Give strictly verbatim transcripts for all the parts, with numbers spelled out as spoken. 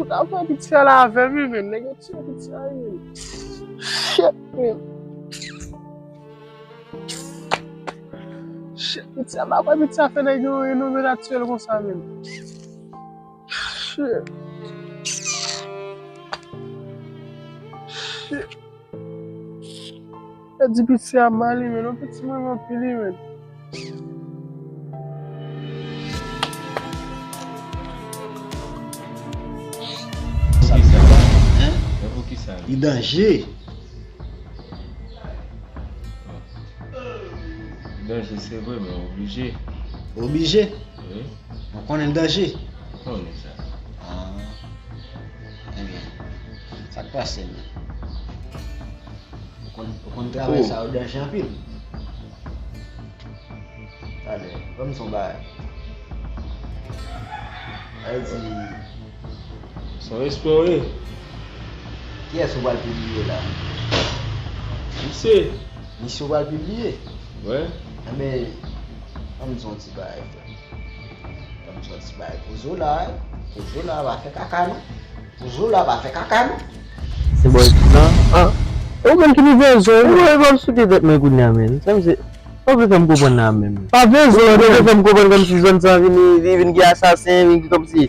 Tout afè piti a la avè m, wi, men. Nèg yo tiye piti a, wi, men. Shit, men. Shit, piti a, m pa kwè piti a fè nèg yo renove la tiye l konsa, men. Shit. Shit. Yo di piti a mal, wi, men. Non, piti mwen anpil, wi, men. Sa pou kisa? Hein? Sa pou kisa? Li danje. Li danje, se vre, men oblije. Oblije? Wi. Ou konnen l danje? Konnen sa. Ah. Ebyen, sa k pase menm? Ou konn, ou konn travay sa yo danje anpil. Talè, ban m di w yon bagay. Sa vle di, se yon respè w ye. Kiyès ou pral pibliye la? Misye. Misye w pral pibliye? Wi. Enben, ban m di w yon ti bagay, frè. Ban m di w yon ti bagay. Poze w la, wi. Poze w la, pa fè kaka, non. Poze w la, pa fè kaka, non. Se bò isit lan. Ah. E ou menm ki rive zò, wi. Ou wè, w ap souke tèt mwen kounye a, men. Sa misye, ou vle fè m konprann la menm? Pa bezwen, ou vle fè m konprann kòmsi zòn sa vin, li vin gen asasen, vin gen kòmsi.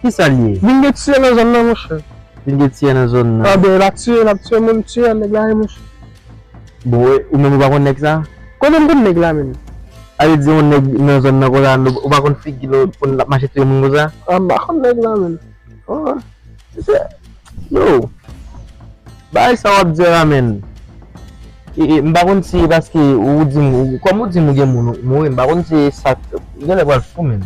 Kisa l ye? Vin gen tiye nan zòn nan, monchè. Vin gen tiye nan zòn nan. Ah, ben, l ap tiye, l ap tiye moun, tiye nèg la, wi, monchè. Bon, e, ou menm ou pa konn nèg sa? Kote m konn nèg la, menm? Ale di yon nèg nan zòn nan konsa, ou pa konn figi l, ou konn l ap mache touye moun konsa? Ah, m pa konn nèg la, menm. Oh, se, yo. Bagay sa w ap di la, menm. E, e, m pa konn si e paske ou di m, ou, kòm ou di m ou gen moun, ou mouri, m pa konn si e sa, genlè pral fou, menm.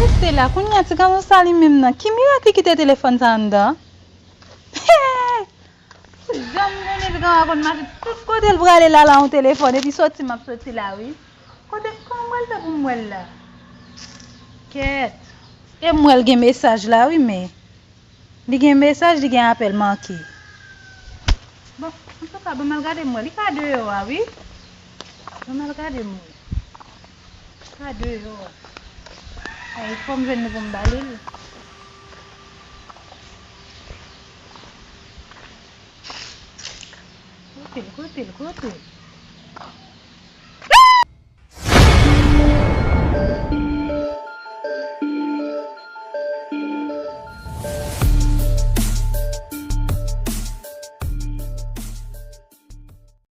Rete, rete la. Kounye a, ti gason sa li menm nan. Ki mirak li kite telefòn sa anndan? Janm konnen ti gason konn mache tout kote l prale la, la yon telefòn. Epi soti m ap soti la, wi. Kote, kòman m pral fè pou m wè l la? Kèt. E m wè l gen mesaj la, wi, men. Li gen mesaj, li gen apèl manke. Bon, antouka, ban m al gade m wè. Li ka deyò a, wi. Ban m al gade m wè. Li ka deyò a. Ay, fò m jwenn li pou m ba li l. Kote l, kote l, kote l?